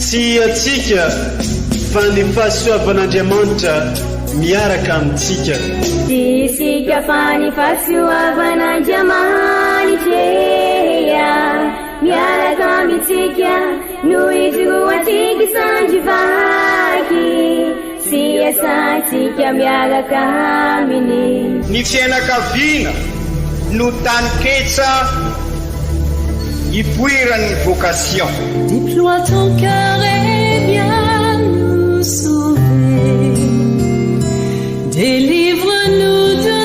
Tsy antsika fa ny fahasoavan'Andriamanitra miaraka amintsika. Tsy isika fa ny fahasoavan'Andriamanitra miaraka amintsika no ijoroantsika sandry vaky sy iasantsika miaraka aminy. Ny fiainakaviana no taninketsa ipoiran'ny vocation. Déploie ton cœur et viens nous sauver. Délivre-nous de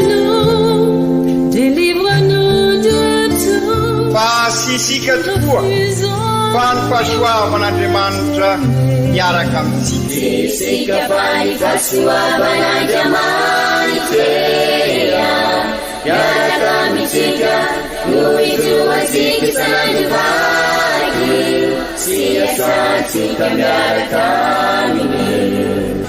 nous, délivre-nous de tout. Fa tsy isika tokoa fa ny fahasoavan'Andriamanitra miaraka amintsika. Tsy isika fa ny fahasoavan'Andriamanitra miaraka amintsika no ijoroantsika isan'andro vaky sy iasantsika miaraka aminy.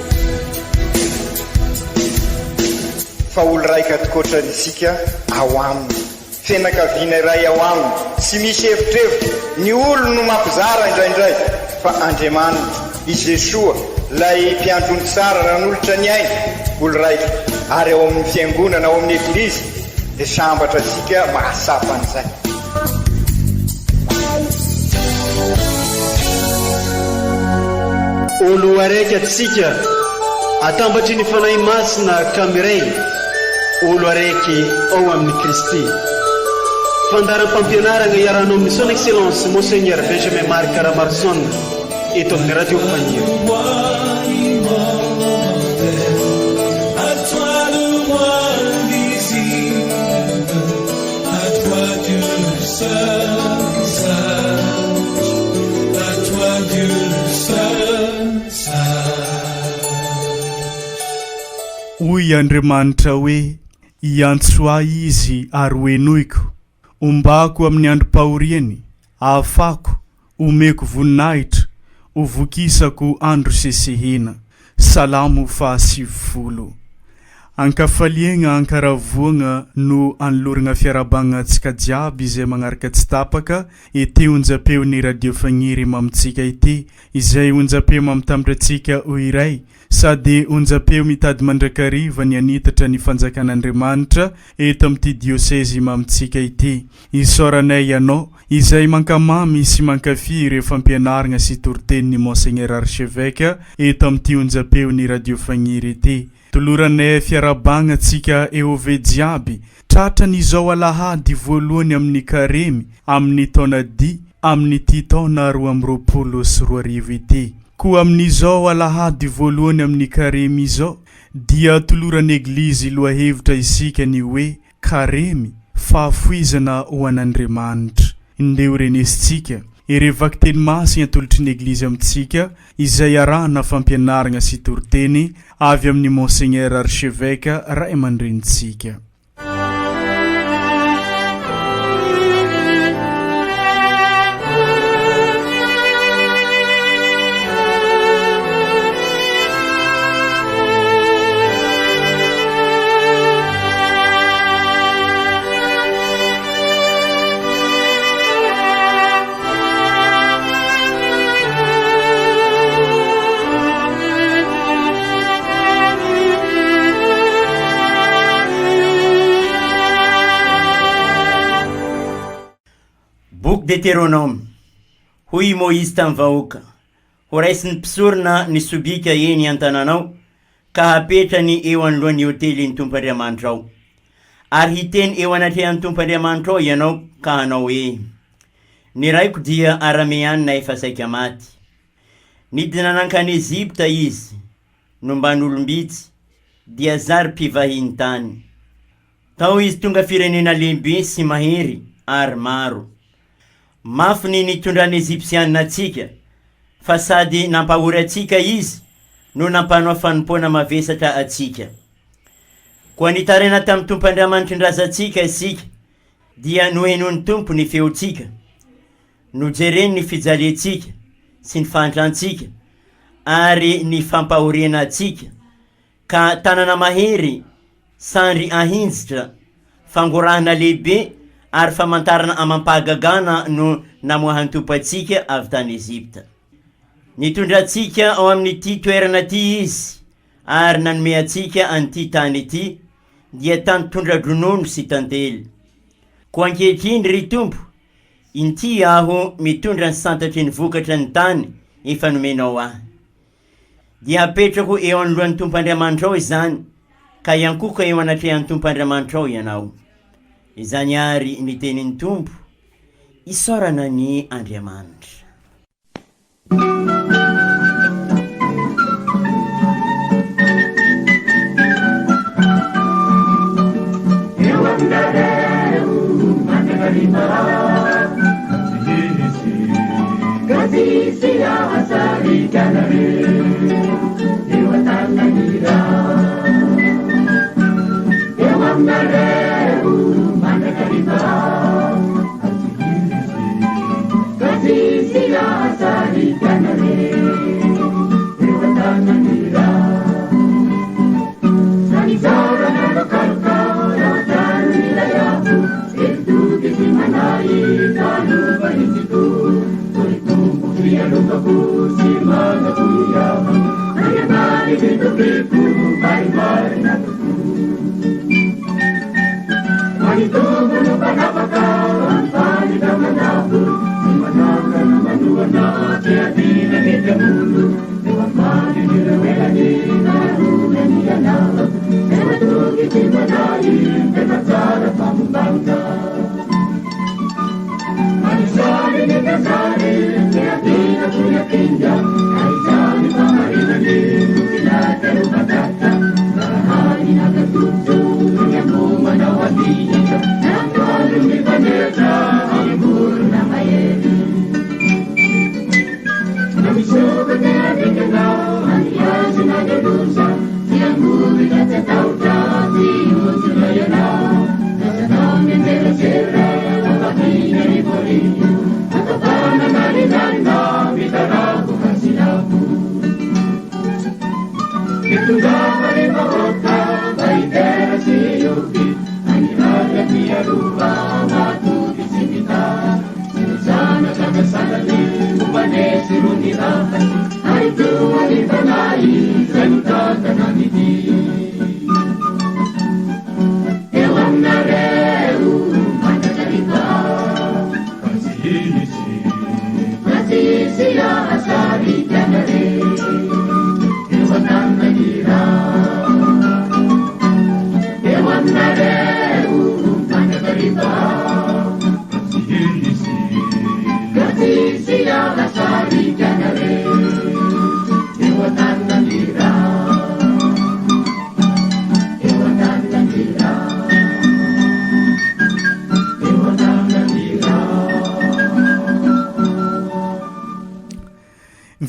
Fa olo raika tokoatra isika ao aminy. Fianakaviana iray ao aminy, tsy misy evitrevitra, ny olony no mampizara indraindray, fa Andriamanitra, i Jesoa, ilay Mpiandry ondry tsara nanolotra ny ainy, olo raika, ary ao amin'ny Fiangonana, ao amin'ny Eglizy, dia sambatra isika mahatsapa an'izay. Olo araiky atsika atambatry ny Fanahy Masina ka miray olo araiky ao amin'i Kristy. Fandaharam-pampianaragna iarahanao amin'ny Son Excellence Monseigneur Benjamin Marc Ramaroson eto amin'ny Radio Fagniry. Hoy Andriamanitra hoe, Hiantso Ahy izy ary hohenoiko, hombako amin'ny androm-pahoriany, hahafako, homeko voninahitra, hovokisako andro sesehena. Salamo faha 90. Ankafaliagna ankaravoagna no anoloragna fiarahabagna antsika jiaby izay magnaraka tsy tapaka ity onjam-peon'ny Radio Fagniry mamintsika ity, izay onjam-peo mamitambatra antsika ho iray sady onjam-peo mitady mandrakariva ny hanitatra ny fanjakan'Andriamanitra eto amin'ity diosezy mamintsika ity. Isaoranay ianao izay mankamamy sy mankafy ireo fampianaragna sy toritenin'i Monseigneur Archevêque eto amin'ity onjam-peon'ny Radio Fagniry ity. Toloranay fiarahabagna antsika EOV jiaby tratran'izao alahady voalohany amin'ny karemy amin'ny taona di amin'ity taona 2022 ity. Koa amin'izao alahady voalohany amin'ny karemy izao dia toloran'ny Eglizy lohahevitra isika ny hoe Karemy, fahafoizana ho an'Andriamanitra. Ndeha ho renesintsika ireo vakiteny masina atolotry ny Eglizy amintsika izay arahana fampianarana sy toriteny avy amin'i Monseigneur Archevêque Ray aman-drenintsika. Boky Deteronoma. Hoy i Môizy tamin'ny vahoaka, Horaisin'ny mpisorona ny sobika eny an-tananao ka hapetrany eo anoloan'ny ôtelin'ny Tompo Andriamanitrao. Ary hiteny eo anatrehan'ny Tompo Andriamanitrao ianao ka hanao hoe, Ny raiko dia Arameanina efa saika maty. Nidina nankany Egypta izy, nomban'olom-bitsy, dia zary mpivahiny tany. Tao izy tonga firenena lehibe sy mahery ary maro. Mafy ny nitondran'ny Egyptiana antsika, fa sady nampahory antsika izy no nampanao fanompoana mavesatra antsika. Koa nitaraina tamin'ny Tompo Andriamanitry ny razantsika isika, dia nohenoin'ny Tompo ny feontsika, nojereny ny fijaliantsika sy ny fahantrantsika ary ny fampahoriana antsika, ka tanana mahery, sandry ahinjitra, fangorahana lehibe ary famantarana amam-pahagagana no namoahan'ny Tompo antsika avy tany Egypta. Nitondra antsika ao amin'ity toerana ity Izy ary nanome antsika an'ity tany ity, dia tany tondra-dronono sy tantely. Koa ankehitriny, ry Tompo, inty aho mitondra ny santatry ny vokatra ny tany efa nomenao ahy. Dia apetrako eo anoloan'ny Tompo Andriamanitrao izany, ka hiankohoka eo anatrehan'ny Tompo Andriamanitrao ianao. Izany àry ny tenin'ny Tompo, isaorana anie Andriamanitra. Eo aminareo mandrakariva ka tsy hisy ka tsy hisy hahasarika anareo eo an-tanan'ira eo aminareo mandrakariva ka tsy hisy ka tsy hisy hahasarika anareo eo an-tanan'ira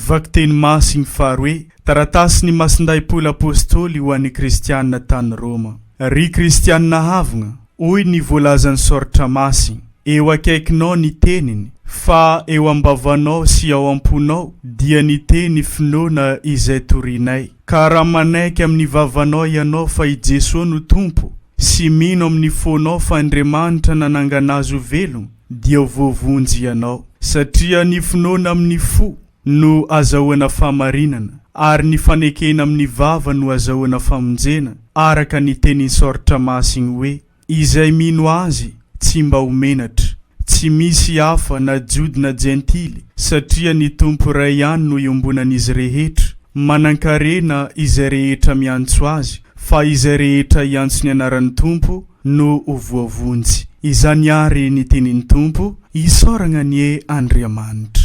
Vakiteny Masiny faharoe, Taratasin'i Masindahy Paoly Apostoly ho an'ny Kristiana tany Roma. Ry Kristiana havagna, hoy ny voalazan'ny Soratra Masiny, eo akaikinao ny Teniny, fa eo am-bavanao sy ao am-ponao dia ny teny finoana izay torinay. Ka raha manaiky amin'ny vavanao ianao fa i Jesoa no Tompo, sy mino amin'ny fonao fa Andriamanitra nanangana Azy ho velogno, dia ho voavonjy ianao. Satria ny finoana amin'ny fo no azahoana fahamarinana, ary ny fanekena amin'ny vava no azahoana famonjena, araka ny tenin'ny Soratra Masiny hoe, Izay mino Azy tsy mba ho menatra. Tsy misy hafa na Jody na Jentily, satria ny Tompo iray ihany no iombonan'izy rehetra. Manankarena izay rehetra miantso Azy, fa izay rehetra hiantso ny anaran'ny Tompo no ho voavonjy. Izany àry ny tenin'ny Tompo, isaoragna anie Andriamanitra.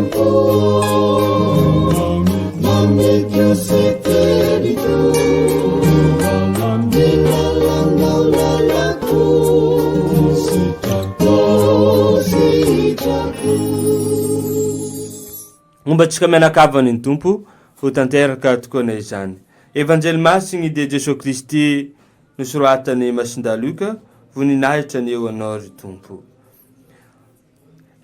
Tompo ô, mamiko sy teniko, ny lalanao lalako, sitrako, sitrako. Momba antsika mianakavy ny Tompo, ho tanteraka tokoa anie izany. Evanjely Masigny dia Jesoa Kristy nosoratan'i Masindahy Lioka, voninahitra anie ho Anao ry Tompo.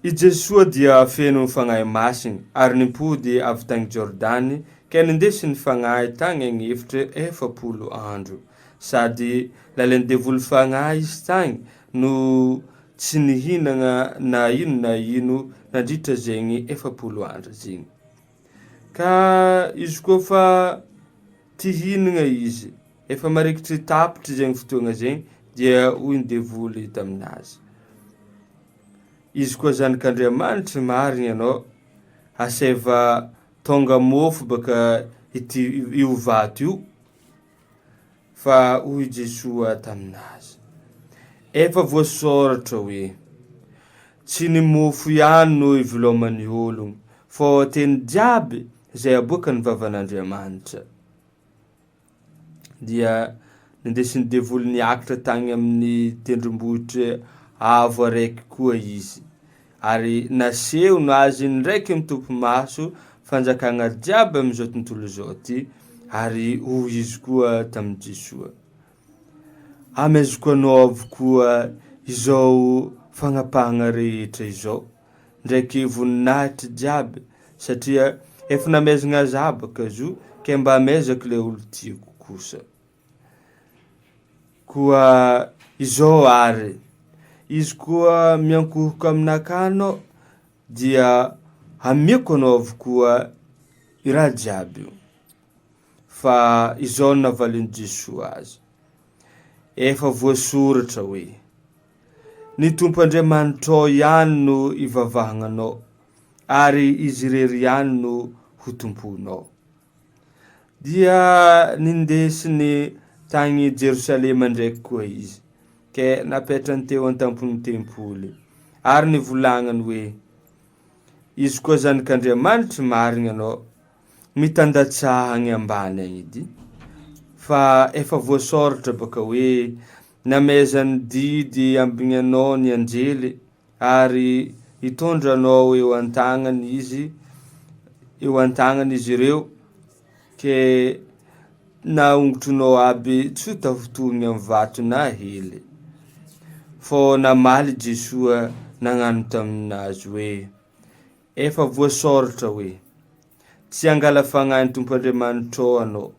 I Jesoa dia feno Fagnahy Masigny ary nimpody avy tagny Jordany ke nindesin'ny Fagnahy tagny agn'efitry 40 andro. Sady lalain'ny devoly fagnahy izy tagny no tsy nihinagna na ino na ino nandritra zegny 40 andro zegny. Ka izy koa fa ty hihinagna izy, efa marikitry tapitry zegny fotoagna zegny, dia hoy ny devoly taminazy, Izy koa zanak'Andriamanitry marigny anao, asaiva tônga môfo baka ity io vato io. Fa hoy Jesoa taminazy, Efa voasoratra hoe, Tsy ny mofo ihany no iveloman'ny ologno, fô teny jiaby zay aboakan'ny vavan'Andriamanitra. Dia nindesin'ny devoly niakatra tagny amin'ny tendrombohitry avo araiky koa izy, ary nasehony azy indraiky mitopy maso fanjakagna jiaby amin'izao tontolo izao ty, ary hoy izy koa tamin'i Jesoa, Amezoko anao avokoa izao fagnapahagna rehetra izao, ndraiky voninahitry jiaby, satria efa namezagna azy abaka zo, ke mba amezako le olo tiako kosa. Koa izao àry, izy koa miankohoka aminakahy anao, dia hameko anao avokoa i raha jiaby io. Fa izao no navalin'i Jesoa azy, Efa voasoratra hoe, Ny Tompo Andriamanitrao ihany no ivavahananao, ary Izy irery ihany no hotompoinao. Dia nindesiny tagny Jerosalema ndraiky koa izy, ke napetrany teo an-tampon'ny tempoly, ary nivolagnany hoe, Izy koa Zanak'Andriamanitry marigny anao, mitandatsaha agny ambany agny edy, fa efa voasôratra baka hoe, Namezan'ny didy ambigny anao ny anjely, ary hitondra anao eo an-tagnany izy, eo an-tagnany izy ireo, ke na hongotronao aby tsy ho tafintohigny amy vato na hely. Fô namaly Jesoa nagnano taminazy hoe, Efa voasôratra hoe, Tsy hangala fagnahy ny Tompo Andriamanitrao anao.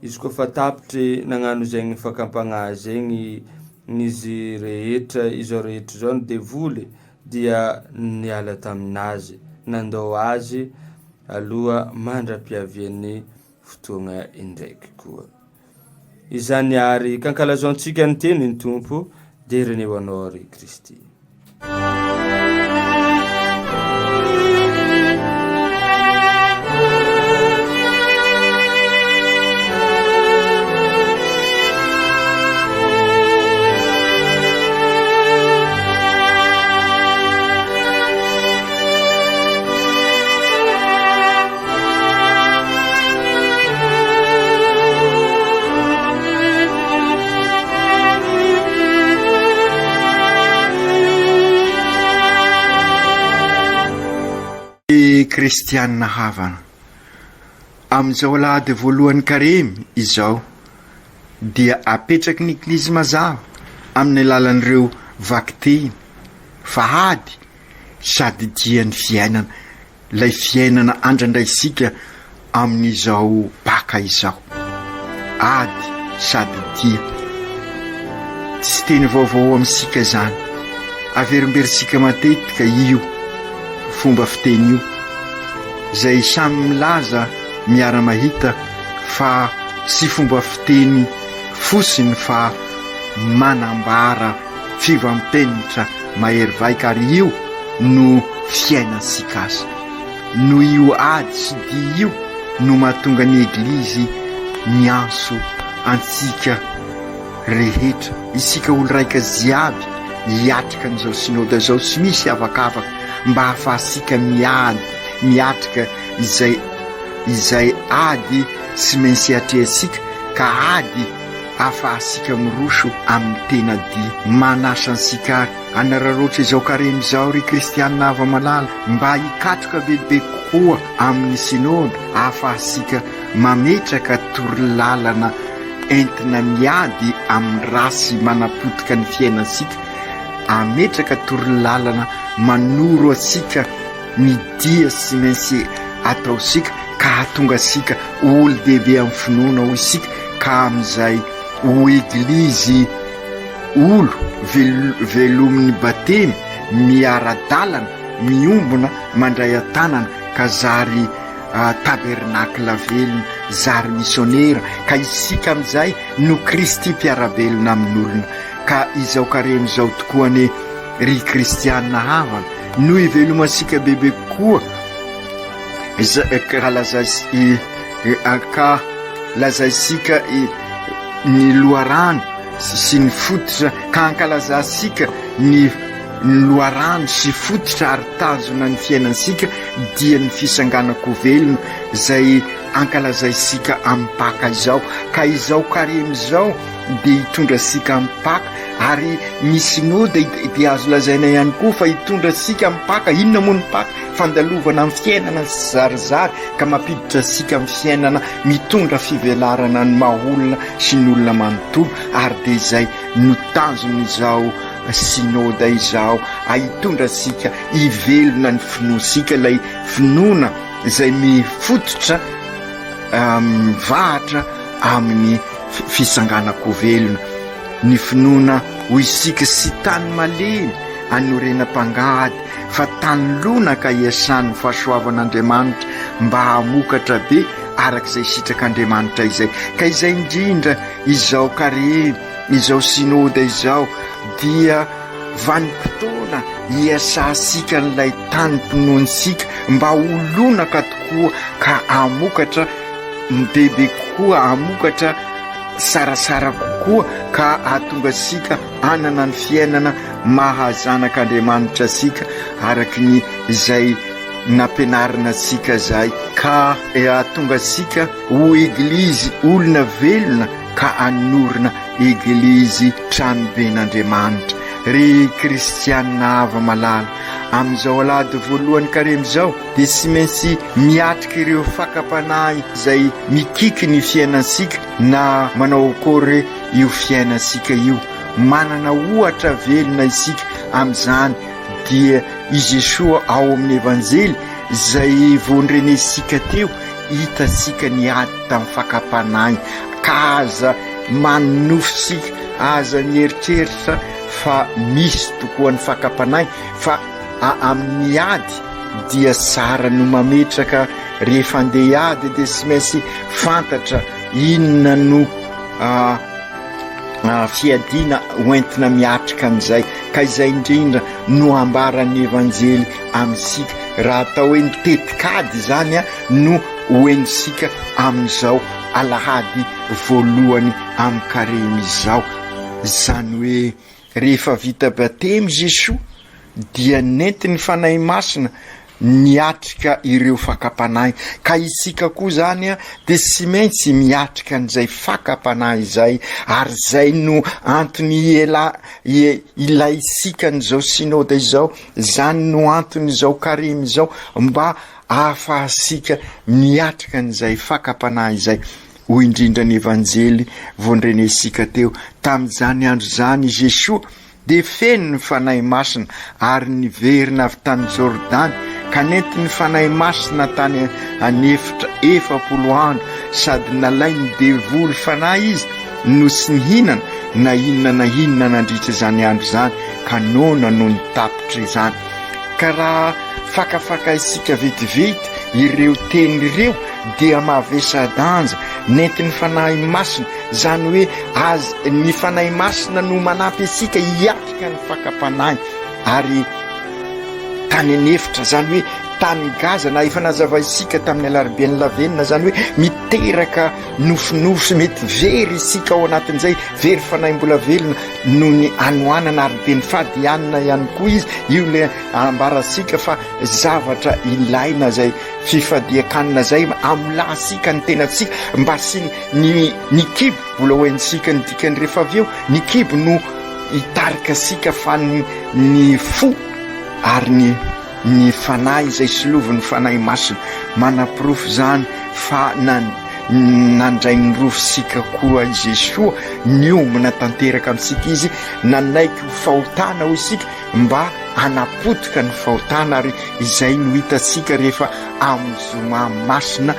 Izy koa fa tapitry nagnano zegny fakam-pagnahy zegny izy rehetra izao rehetra izao ny devoly dia niala taminazy, nandao azy aloha mandra-piavian'ny fotoagna indraiky koa. Izany àry, kankalazao-ntsika ny tenin'ny Tompo, derany ho Anao ry Kristy. Ry kristianina havana, amin'izao alahady voalohan'ny karemy izao dia apetraky ny Eglizy mazava amin'ny alalan'ireo vakiteny fa ady sady dia ny fiainana Ilay fiainana andrandraisika amin'izao Paka izao. Ady sady dia. Tsy teny vaovao amintsika izany. Averimberintsika matetika io fomba fiteny io, izay samy milaza miara-mahita fa tsy fomba fiteny fotsiny fa manambara fivam-penitra mahery vaika ary io no fiainantsika azy. Noho io ady sy dia io no mahatonga ny Eglizy miantso antsika rehetra, isika olo raika jiaby hiatrika an'izao Synoda izao tsy misy avakavaka. mba hahafahantsika miady, miatrika izay izay ady tsy maintsy atrehantsika ka ady ahafahantsika miroso amin'ny tena dia. Manasa antsika ary hanararaotra izao karemy izao ry kristianina hava-malala mba hikatroka bebe kokoa amin'ny Synoda ahafahantsika mametraka torolalana entina miady amin'ny ratsy manapotika ny fiainantsika, ametraka torolalana manoro antsika ny dia tsy maintsy ataontsika ka hahatonga antsika ho olon-dehibe amin'ny finoana hoy isika ka amin'izay ho Eglizy olo velomin'ny batemy miara-dalana miombona mandray an-tanana ka zary tabernakla velona zary misionera ka isika amin'izay no Kristy mpiara-belona amin'olona ka izao karemy izao tokoa anie ry kristiana havana no ivelomantsika bebe kokoa ka lazai ka lazaisika ny loharano sy ny fototra ka ankalazantsika ny ny loharano sy fototra ary tanjona ny fiainantsika dia ny fisanganan-ko velona izay ankalazaintsika amin'ny Paka izao. Ka izao Karemy izao dia hitondra antsika amin'ny Paka ary ny Synoda dia azo lazaina ihany koa fa hitondra antsika amin'ny Paka. Inona moa ny Paka? Fandalovana amin'ny fiainana tsizarizary ka mampiditra antsika amin'ny fiainana mitondra fivelarana ny maha olona sy ny olona manontolo ary dia izay no tanjon'izao Synoda izao hitondra antsika hivelona ny finoantsika, ilay finoana izay mifototra mivahatra amin'ny fisanganan-ko velona. Ny finoana ho isika sy tany malemy anorenam-pangady fa tany lonaka iasan'ny fahasoavan'Andriamanitra mba hamokatra be araka izay sitrak'Andriamanitra izay. Ka izay indrindra izao karemy Izao Synoda izao dia vanim-potoana hiasantsika an'ilay tanim-pinoantsika mba ho lonaka tokoa ka hamokatra bebe kokoa, hamokatra tsaratsara kokoa ka hahatonga antsika hanana ny fiainana maha zanak'Andriamanitra antsika araka ny izay nampianarina antsika izay ka hahatonga antsika ho Eglizy olona velona ka hanorina Eglizy tranoben'Andriamanitra. Ry kristianina hava-malala, amin'izao alahady voalohan'ny karemy izao dia tsy maintsy miatrika ireo fakam-panahy izay mikiky ny fiainantsika na manao akory io fiainantsika io. Manana ohatra velona isika amin'izany dia i Jesoa ao amin'ny Evanjely izay vao norenesintsika teo, hitantsika ny ady tamin'ny fakam-panahy ka aza manonofy isika, aza mieritreritra fa misy tokoa ny fakam-panahy fa amin'ny ady dia tsara no mametraka rehefa andeha hiady dia tsy maintsy fantatra inona no fiadiana hoentina miatrika an'izay ka izay indrindra no ambaran'ny Evanjely amintsika raha atao hoe ny tetikady izany no hoentsika amin'izao alahady voalohany amin'ny karemy izao. Izany hoe rehefa vita batemy Jesoa dia nentin'ny Fanahy Masina niatrika ireo fakam-panahy ka isika koa izany dia tsy maintsy miatrika an'izay fakam-panahy izay ary izay no antony iela ilaisika an'izao synoda izao, izany no anton'izao karemy izao mba ahafahantsika miatrika an'izay fakam-panahy izay. Hoy indrindra ny Evanjely vao ndrenesika teo, Tamin'izany andro izany i Jesoa dia feno ny Fanahy Masina ary niverina avy tany Jordany ka nentin'ny Fanahy Masina tany an'efitra 40 andro sady nalain'ny devoly fanahy izy no tsy nihinana na inona na inona nandritra izany andro izany ka noana nony tapitra izany. Ka raha fakafakaintsika vetivety ireo teny ireo dia mavesa-danja, nentin'ny Fanahy Masina, izany hoe az, ny Fanahy Masina no manampy antsika hiatrika ny fakam-panahy ary. tany an'efitra, izany hoe tany Gaza na efa nazavaintsika tamin'ny alarobian'ny lavenona, izany hoe miteraka nofinofy mety very isika ao anatin'izay, very fanahy mbola velona noho ny hanoanana ary dia nifady hanina ihany koa izy. Io ilay ambarantsika fa zavatra ilaina izay fifadian-kanina izay hamolahantsika ny tenantsika mba sy ny ny kibo, mbola ho haintsika ny dikany rehefa avy eo, ny kibo no hitarika antsika fa ny ny fo ary ny ny fanahy izay solovin'ny Fanahy Masina. Manaporofo izany fa na nandray ny rofintsika koa i Jesoa, niombona tanteraka amintsika Izy, nanaiky ho fahotana hoy isika mba hanapotika ny fahotana ary izay no hitantsika rehefa amin'ny zoma masina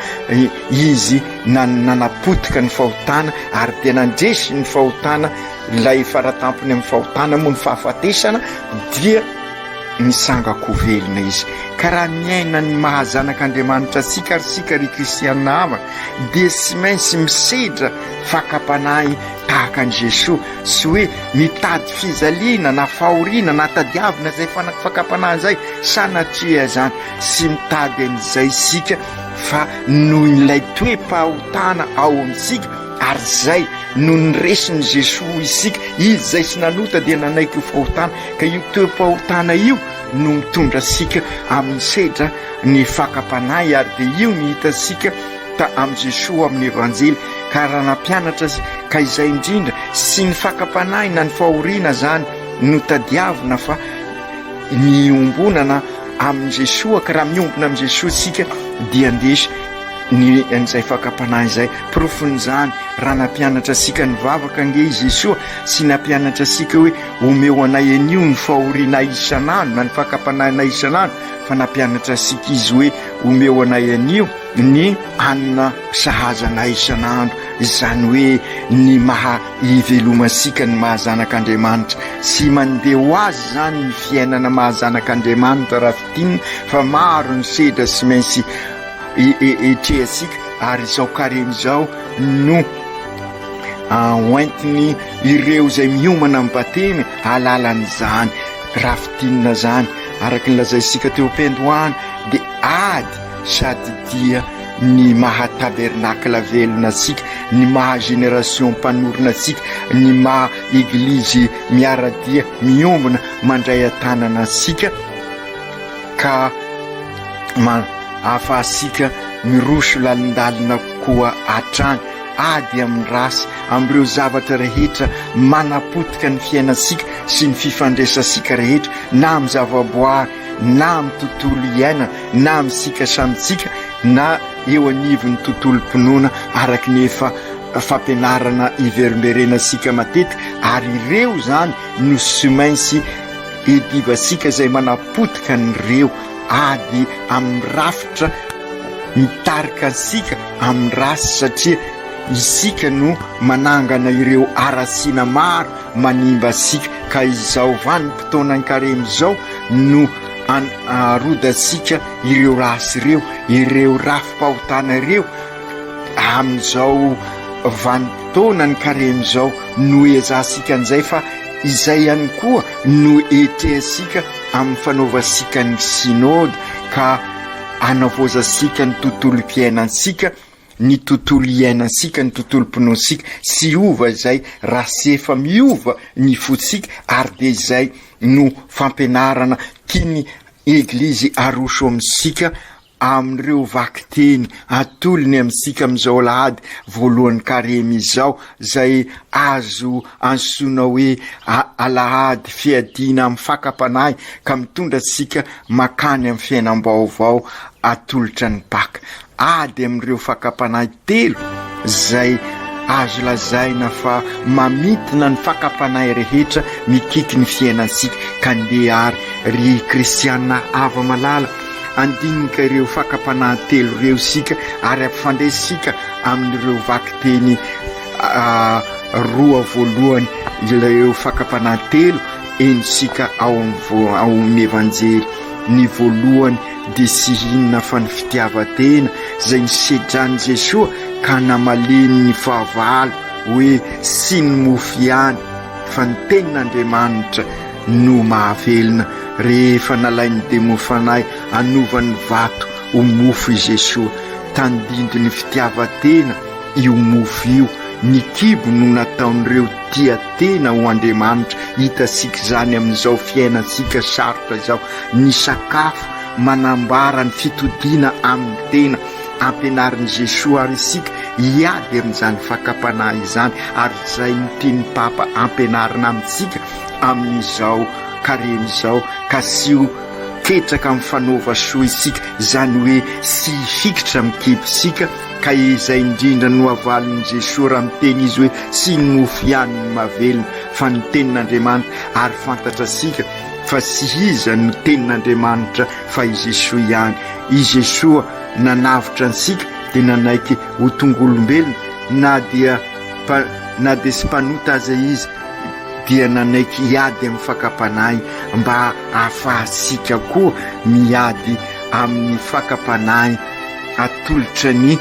Izy nanapotika ny fahotana ary dia nandresy ny fahotana, ilay faratampony amin'ny fahotana moa ny fahafatesana dia Nitsangan-ko velona izy. Ka raha miaina ny maha zanak'Andriamanitra antsika ary isika ry kristiana havana dia tsy maintsy misedra fakam-panahy tahaka an'i Jesoa, tsy hoe mitady fijaliana na fahoriana na tadiavina izay fakam-panahy izay, sanatria izany, tsy mitady an'izay isika fa noho ilay toe-pahotana ao amintsika ary izay no niresin'i Jesoa isika, izy izay tsy nanota dia nanaiky ho fahotana, ka io toe-pahotana io no mitondra antsika amin'ny sedra ny fakam-panahy ary dia io no hitantsika ta amin'i Jesoa amin'ny Evanjely ka raha nampianatra azy ka izay indrindra sy ny fakam-panahy na ny fahoriana zany no tadiavina fa miombonana amin'i Jesoa ka raha miombona amin'i Jesoa isika dia andesy ny an'izay fakam-panahy izay. Porofon'izany, raha nampianatra antsika nivavaka ange i Jesoa sy nampianatra antsika hoe omeo anay anio ny fahorianay isan'andro na ny fakam-panahinay isan'andro, fa nampianatra antsika Izy hoe omeo anay anio ny hanina sahaza anay isan'andro, izany hoe ny maha ivelomantsika ny maha zanak'Andriamanitra. Tsy mandeha ho azy izany ny fiainana maha zanak'Andriamanitra raha fintinina fa maro ny sedra tsy maintsy etrehantsika ary izao karemy izao no hoentiny ireo izay miomana amin'ny batemy alalan'izany raha fintinina izany araka ny lazaintsika teo am-piandohana dia ady sady dia ny maha tabernakla velona antsika ny maha génération mpanorina antsika ny maha eglizy miara-dia miombona mandray an-tanana antsika ka ahafahantsika miroso lalindalina kokoa hatrany, ady amin'ny ratsy, amin'ireo zavatra rehetra manapotika ny fiainantsika sy ny fifandraisantsika rehetra, na amin'ny zavaboary, na amin'ny tontolo iainana, na amintsika samy tsika, na eo anivon'ny tontolom-pinoana araka ny efa fampianarana iverimberenantsika matetika, ary ireo izany no tsy maintsy idivantsika izay manapotika an'ireo ady amin'ny rafitra mitarika antsika amin'ny ratsy satria isika no manangana ireo haratsiana maro manimba antsika ka izao vanim-potoanan'ny karemy izao no arodantsika ireo ratsy ireo, ireo rafi-pahotana ireo amin'izao vanim-potoanan'ny karemy izao no ezahantsika an'izay fa izay ihany koa no etrehantsika amin'ny fanaovantsika ny Synode ka anavaozantsika ny tontolom-piainantsika, ny tontolo iainantsika, ny tontolom-pinoantsika, tsy hiova izay raha tsy efa miova ny fontsika ary dia izay no fampianarana tian'ny Eglizy aroso amintsika amin'ireo vakiteny atolony amintsika amin'izao alahady voalohan'ny karemy izao, izay azo antsoina hoe alahady fiadiana amin'ny fakam-panahy ka mitondra antsika mankany amin'ny fiainam-baovao atolotra ny Paka. Ady amin'ireo fakam-panahy telo izay azo lazaina fa mamintina ny fakam-panahy rehetra mikiky ny fiainantsika. Ka ndeha àry ry kristiana hava-malala, Handinika ireo fakam-panahy telo ireo isika ary hampifandraisika amin'ireo vakiteny roa voalohany ireo fakam-panahy telo henontsika ao amin'ny Evanjely. Ny voalohany dia tsy inona fa ny fitiavan-tena izay nisedran'i Jesoa ka namaliany ny fahavalo hoe tsy ny mofo ihany fa ny tenin'Andriamanitra no mahavelona. rehefa nalain'ny demony fanahy hanova ny vato ho mofo i Jesoa. Tandindon'ny fitiavan-tena io mofo io. Ny kibo no nataon'ireo tia tena ho Andriamanitra. Hitantsika izany amin'izao fiainantsika sarotra izao. Ny sakafo manambara ny fitodiana amin'ny tena. Ampianarin'i Jesoa àry isika hiady amin'izany fakam-panahy izany, ary izay no tian'ny Papa ampianarina amintsika amin'izao karemy izao, ka tsy ho ketraka amin'ny fanaova soa isika, izany hoe tsy hifikitra amin'ny kibontsika, ka izay indrindra no avalin'i Jesoa raha miteny Izy hoe tsy ny mofo ihany no mahavelona fa ny tenin'Andriamanitra, ary fantatrasika fa tsy iza no tenin'Andriamanitra fa i Jesoa ihany. I Jesoa nanavotra antsika dia nanaiky ho tonga olombelona na dia na dia tsy mpanota aza Izy dia nanaiky hiady amin'ny fakam-panahy mba hahafahantsika koa miady amin'ny fakam-panahy atolotra ny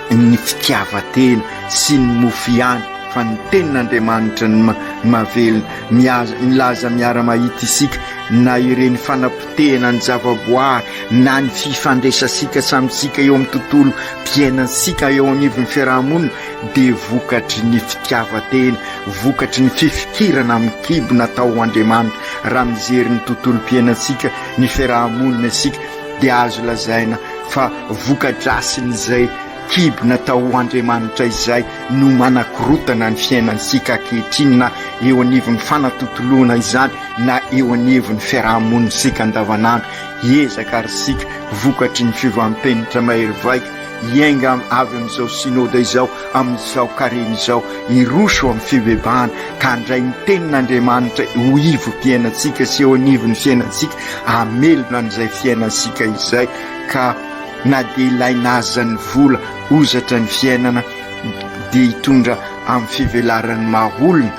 ny fitiavan-tena sy ny mofo ihany fa ny tenin'Andriamanitra no mahavelona. Milaza miara-mahita isika na ireny fanapotehana ny zavaboary na ny fifandraisantsika samy isika eo amin'ny tontolo mpiainantsika eo anivon'ny fiarahamonina dia vokatry ny fitiavan-tena, vokatry ny fifikirana amin'ny kibo natao ho Andriamanitra. Raha mijery ny tontolom-piainantsika, ny fiarahamonina isika dia azo lazaina fa voka-drasin'izay kibo natao ho Andriamanitra izay no manakorotana ny fiainantsika ankehitriny na eo anivon'ny fanatontoloana izany na eo anivon'ny fiarahamonintsika andavanandro. Hiezaka ary isika vokatry ny fiovam-penitra mahery vaika hiainga avy amin'izao Synoda izao, amin'izao Karemy izao, hiroso amin'ny fibebahana ka handray ny Tenin'Andriamanitra ho ivom-piainantsika sy eo anivon'ny fiainantsika, hamelona an'izay fiainantsika izay ka na dia ilaina aza ny vola hozatra ny fiainana dia hitondra amin'ny fivelaran'ny maha olona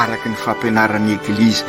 araka ny fampianaran'ny Eglizy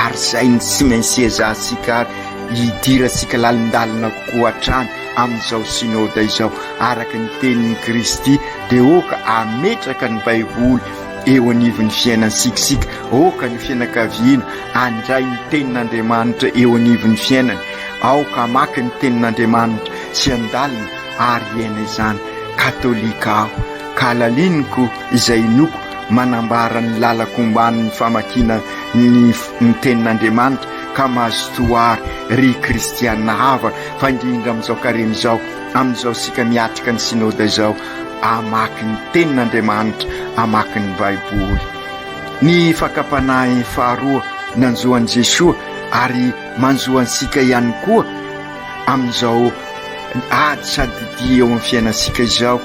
ary izay no tsy maintsy iezahantsika ary hidirantsika lalindalina kokoa hatrany amin'izao Synoda izao araka ny tenin'i Kristy dia oka hametraka ny Baiboly eo anivon'ny fiainantsika isika, oka ny fianakaviana handray ny tenin'Andriamanitra eo anivon'ny fiainany, aoka hamaky ny tenin'Andriamanitra sy handalina ary hiaina izany. Katolika aho, ka halaliniko izay inoako, manambara ny lalako ombany ny famakiana ny ny tenin'Andriamanitra, ka mazotoa àry, ry kristiana havana, fa indrindra amin'izao karemy izao, amin'izao isika miatrika ny Synoda izao, hamaky ny tenin'Andriamanitra, hamaky ny Baiboly. Ny fakam-panahy faharoa nanjo an'i Jesoa ary manjo antsika ihany koa amin'izao ady sady dia eo amin'ny fiainantsika izao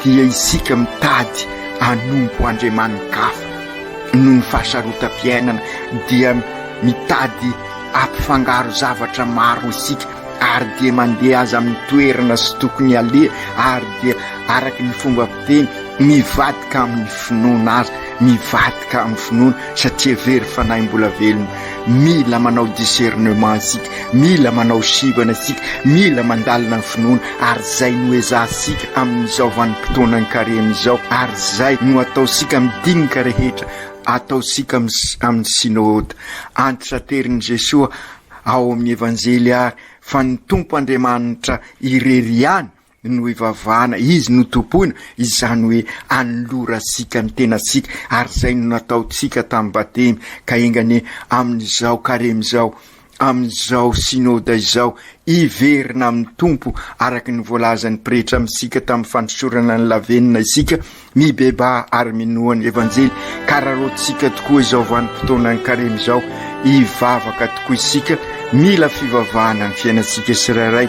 dia isika mitady hanompo andriamani-kafa noho ny fahasarotam-piainana dia mitady hampifangaro zavatra maro isika ary dia mandeha aza amin'ny toerana sy tokony haleha ary dia araka ny fomba fiteny mivadika amin'ny finoana aza mivadika amin'ny finoana satria very fanahy mbola velona mila manao discernement isika mila manao sivana isika mila mandalina ny finoana ary izay no ezahantsika amin'izao vanim-potoanan'ny karemy izao ary izay no ataontsika amin'ny dinika rehetra ataontsika amin'ny synoda antitraterin'i Jesoa ao amin'ny Evanjely ary fa ny Tompo Andriamanitra irery ihany no ivavahana, Izy no tompoina, izany hoe anolorantsika ny tenantsika, ary izay no nataontsika tamin'ny batemy, ka enga anie amin'izao karemy izao, amin'izao synoda izao, hiverina amin'ny Tompo araka ny voalazan'ny pretra amintsika tamin'ny fanosorana ny lavenona isika, Mibebaha ary minoa ny Evanjely ka raraotintsika tokoa izao vanim-potoanan'ny Karemy izao hivavaka tokoa isika, mila fivavahana ny fiainantsika tsirairay,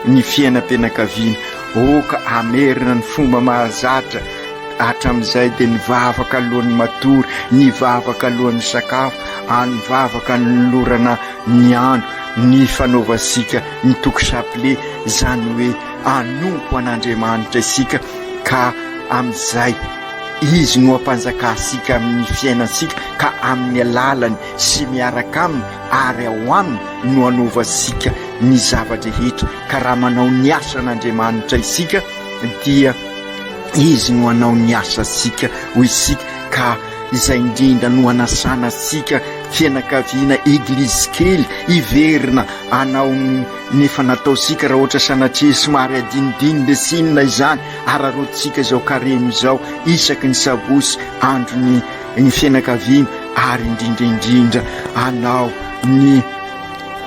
ny fiainam-pianakaviana, oka hamerina ny fomba mahazatra hatramin'izay dia ny vavaka alohan'ny matory, ny vavaka alohan'ny sakafo, ny vavaka anolorana ny andro, ny fanaovantsika ny toko chapelet, izany hoe hanompo an'Andriamanitra isika. ka amin'izay Izy no hampanjakantsika amin'ny fiainantsika ka amin'ny alalany sy miaraka Aminy ary ao Aminy no hanaovantsika ny zava-drehetra ka raha manao ny asan'Andriamanitra isika dia Izy no hanao ny asantsika ho isika ka izay indrindra no hanasana antsika. fianakaviana eglizy kely hiverina hanao ny efa nataontsika raha ohatra sanatria somary adinodino dia tsy inona izany araraotintsika izao karemy izao isaky ny sabosy andron'ny ny fianakaviana ary indrindra indrindra anao ny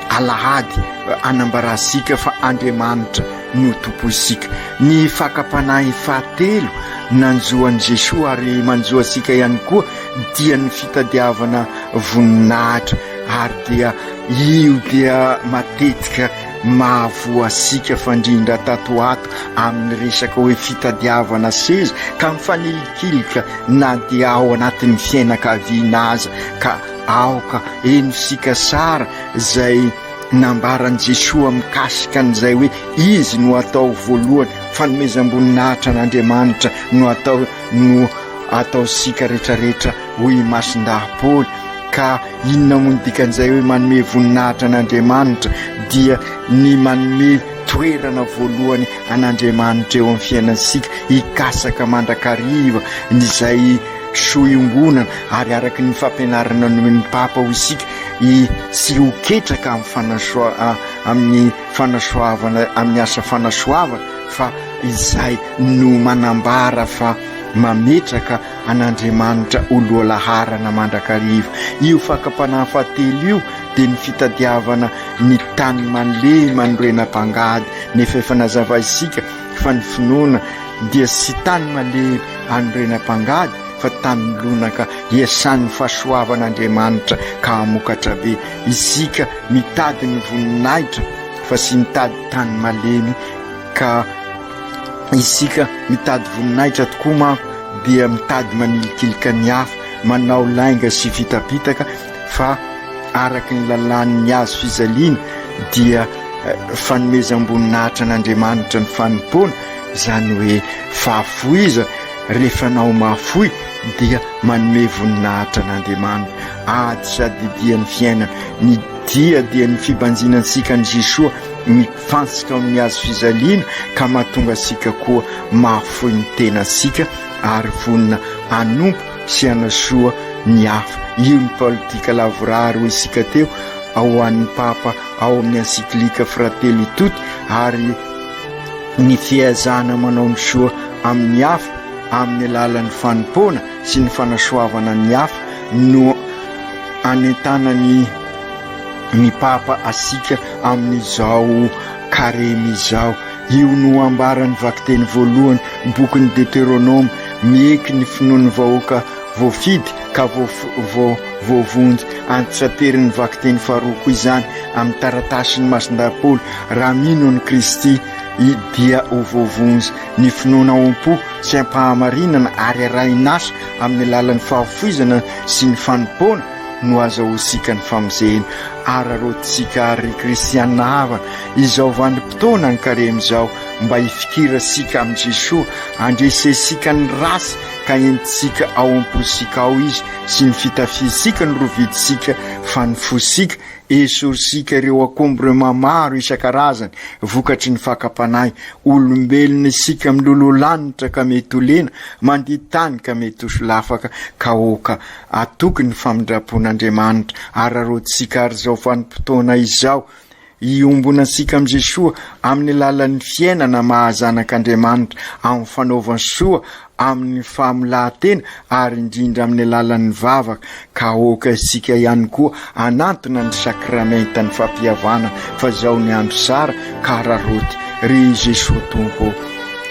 alahady anambarantsika fa Andriamanitra no tompointsika. Ny fakam-panahy fahatelo nanjo an'i Jesoa ary manjo antsika ihany koa dia ny fitadiavana voninahitra ary dia io dia matetika mahavoa antsika fa indrindra tato ho ato amin'ny resaka hoe fitadiavana seza ka mifanilikilika na dia ao anatin'ny fiainakaviana aza ka aoka henotsika tsara izay nambaran'i Jesoa mikasika an'izay hoe izy no atao voalohany, fanomezam-boninahitra an'Andriamanitra no atao no ataontsika rehetrarehetra hoy i Masindahy Paoly. Ka inona moa ny dikan'izay hoe manome voninahitra an'Andriamanitra? Dia ny manome toerana voalohany an'Andriamanitra eo amin'ny fiainantsika, hikasaka mandrakariva ny izay soa iombonana ary araka ny fampianarana nomen'ny Papa ho isika i tsy ho ketraka amin'ny fanasoa amin'ny fanasoavana amin'ny asa fanasoavana fa izay no manambara fa mametraka an'Andriamanitra ho lohalaharana mandrakariva. Io fakam-panahy fahatelo io dia ny fitadiavana ny tany malemy anorenam-pangady nefa efa nazavaintsika fa ny finoana dia tsy tany malemy anorenam-pangady fa tany lonaka iasan'ny fahasoavan'Andriamanitra ka hamokatra be. Isika mitady ny voninahitra fa tsy mitady tany malemy ka isika mitady voninahitra tokoa manko dia mitady manilikilika ny hafa, manao lainga sy fitapitaka fa araka ny lalàn'ny hazo fijaliana dia fanomezam-boninahitra an'Andriamanitra ny fanompoana, izany hoe fahafoizana, rehefa anao mahafoy dia manome voninahitra an'Andriamanitra. Ady sady dia ny fiainana, ny dia dia ny fibanjinantsika an'i Jesoa mifantsika ao amin'ny hazo fijaliana ka mahatonga antsika koa mahafoy ny tenantsika ary vonona hanompo sy hanasoa ny hafa. Io ny politika lavorary hoy isika teo ao an'ny Papa ao amin'ny encyclique Fratelli Tutti ary ny fiezahana manao ny soa amin'ny hafa amin'ny alalan'ny fanompoana sy ny fanasoavana ny hafa no anentanany ny Papa asika amin'izao karemy izao. Io no ambaran'ny vakiteny voalohany bokin'ny Deteronoma, mieky ny finoan'ny vahoaka voafidy ka voavonjy. Antitranterin'ny vakiteny faharoa koa izany amin'ny taratasin'i Masindahy Paoly, raha mino an'i Kristy dia ho voavonjy. Ny finoana ao am-po sy am-pahamarinana ary arahin'asa amin'ny alalan'ny fahafoizana sy ny fanompoana no azahoantsika ny famonjena. Araraotintsika àry ry kristiana havana izao vanim-potoana ny karemy izao mba hifikirantsika amin'i Jesoa, handresentsika ny ratsy ka entintsika ao am-pontsika ao Izy sy ny fitafiantsika ny rovidintsika fa ny fontsika esorintsika ireo encombrement maro isan-karazany vokatry ny fakam-panahy. Olombelona isika miloloha lanitra ka mety ho lena, mandia tany ka mety ho solafaka ka aoka Atoky ny famindram-pon'Andriamanitra, araraotintsika àry izao vanim-potoana izao hiombonantsika amin'i Jesoa amin'ny alalan'ny fiainana maha zanak'Andriamanitra, amin'ny fanaovan-soa, amin'ny famolahan-tena ary indrindra amin'ny alalan'ny vavaka, ka aoka isika ihany koa hanantona ny sakramentan'ny fampihavanana fa izao ny andro tsara ka araraoty, ry Jesoa Tompo ô.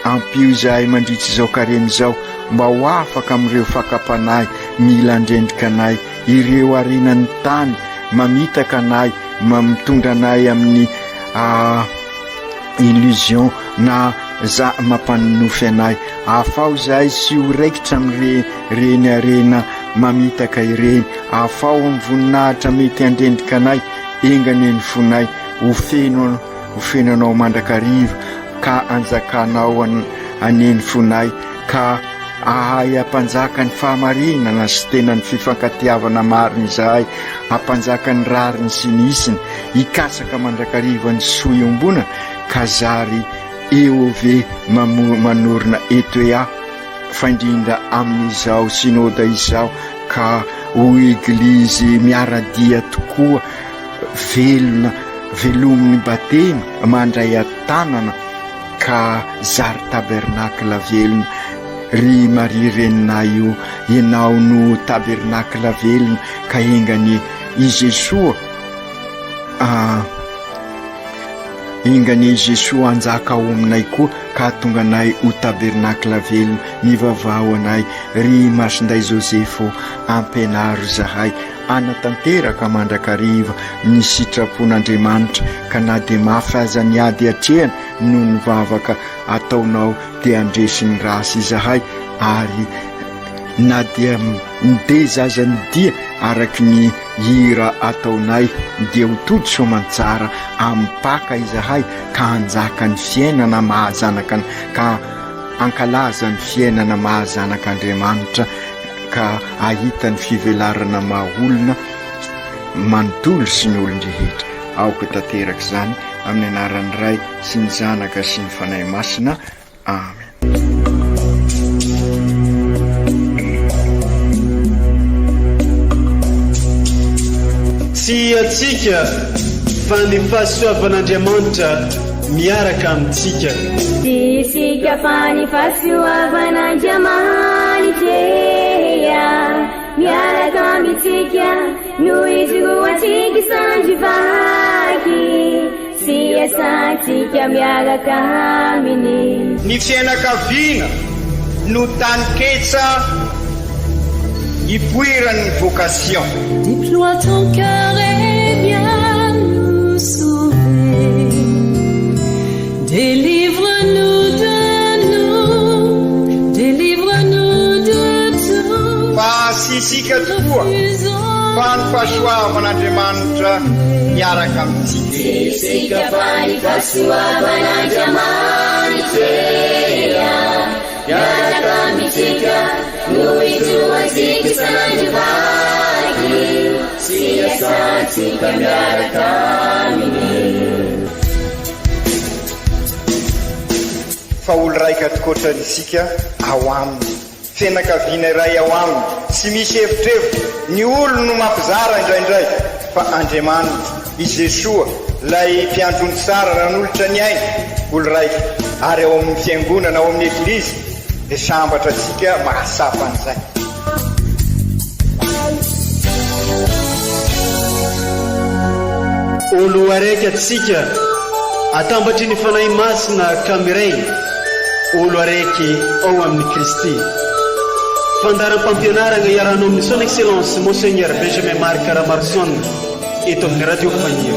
Ampio izahay mandritra izao karemy izao mba ho afaka amin'ireo fakam-panahy mila handrendrika anay, ireo harenan'ny tany mamitaka anay, mitondra anay amin'ny illusion na za mampanonofy anay. Afaho izahay tsy ho raikitra amin'ireny harena mamitaka ireny. Afaho amin'ny voninahitra mety handrendrika anay. Enga anie ny fonay ho feno ho feno anao mandrakariva. Ka anjakanao anie ny fonay, ka ahay hampanjaka ny fahamarinana sy tena ny fifankatiavana marina izahay, hampanjaka ny rariny sy ny hisiny, hikatsaka mandrakariva ny soa iombonana, ka zary EOV manorina ETEA, fa indrindra amin'izao Synoda izao, ka. ho Eglizy miara-dia tokoa, velona, velomin'ny batemy, mandray an-tanana ka zary tabernakla velona. Ry Maria Reninay o, Ianao no tabernakla velona ka enga anie i Jesoa enga anie i Jesoa hanjaka ao aminay koa ka hahatonga anay ho tabernakla velona. Mivavaha ho anay ry Masindahy Joseph o, ampianaro izahay hanatanteraka mandrakariva ny sitrapon'Andriamanitra ka na dia mafy aza ny ady atrehana noho ny vavaka ataonao dia handresy ny ratsy izahay ary na dia mideza aza ny dia araky ny hira ataonay dia ho tody soamantsara amin'ny Paka izahay ka hanjaka ny fiainana maha zanaka ka hankalaza ny fiainana maha zanak'Andriamanitra ka hahita ny fivelarana maha olona manontolo sy ny olon-drehetra. Aoka tanteraka izany amin'ny anaran'ny Ray sy ny Zanaka sy ny Fanahy Masina. Amen. Tsy antsika fa ny fahasoavan'Andriamanitra miaraka amintsika. Tsy isika fa ny fahasoavan'Andriamanitra miaraka amintsika no ijoroantsika sandry vaky. Sy iasantsika miaraka aminy. Ny fiainakaviana no taninketsa ipoiran'ny vocation. Déploie ton cœur et viens nous sauver. Délivre-nous de nous, délivre-nous de tout. Fa tsy isika tokoa fa ny fahasoavan'Andriamanitra miaraka amintsika. Tsy isika fa ny fahasoavan'Andriamanitra miaraka amintsika no ijoroantsika isan'andro vaky sy iasantsika miaraka aminy. Fa olo raika tokoatra isika ao aminy. Fianakaviana iray ao aminy, tsy misy evitrevitra, ny olony no mampizara indraindray, fa Andriamanitra, i Jesoa, ilay Mpiandry ondry tsara nanolotra ny ainy, olo raika, ary ao amin'ny Fiangonana, ao amin'ny Eglizy, dia sambatra antsika mahatsapa an'izay. Olo araiky atsika atambatry ny Fanahy Masina ka miray olo araiky ao amin'i Kristy. Fandaharam-pampianaragna iarahanao amin'ny Son Excellence Monseigneur Benjamin Marc Ramaroson eto amin'ny Radio Fagniry.